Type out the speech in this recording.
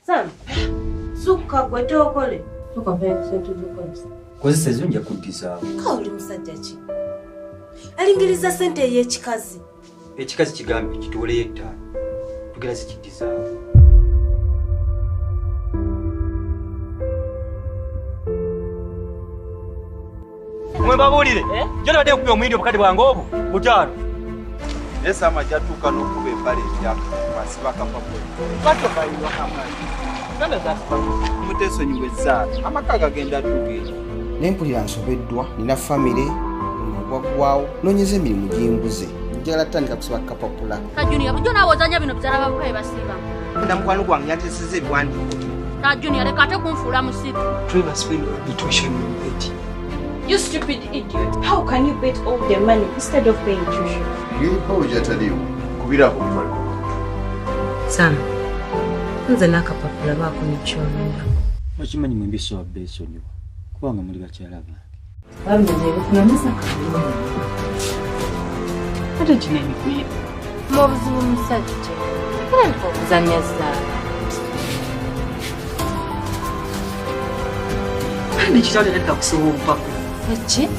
Sam, sukka gwe tookole. Kozesa ezo nja kuddizaawo. Ka oli musajja ki? Alingiriza ssente ey'ekikazi. Ekikazi kigambye kituwoleyo 5. Tugenda zikiddizaawo. Mwe mbabuulire, jjo nabadde nkubye omuyindi obukadde bwange obwo 5. Naye Sam ajja tuuka n'okuba empale empya asiba akapapula. Muteesonyiwe essaala, amaka gagenda tugenda. Ne mpulira nsobeddwa, nina famire, ogwaggwawo, noonyeza emirimu gimbuze. Njagala tutandika kusiba kapapula. Ka Junior, bulijjo naawe ozannya bino bizaala bavuka bye basiiba. Na mukwano gwange yanteesezza ebiwandiiko. Ka Junior, leka ate kunfuula musiru. You stupid idiot. How can you bet all the money instead of paying tuition? Sam, nze n'akapapula baako ne kyolundako. Okimanyi mwembi so beesonyiwa kubanga muli bakyala bange. Bameze ebikunamisa kalungi. Ate kino ebikwiye. Mu obuzibu musajja. Tandika okuzannya zzaala. Kandi kitale tandika kusiba obupapula. Eki?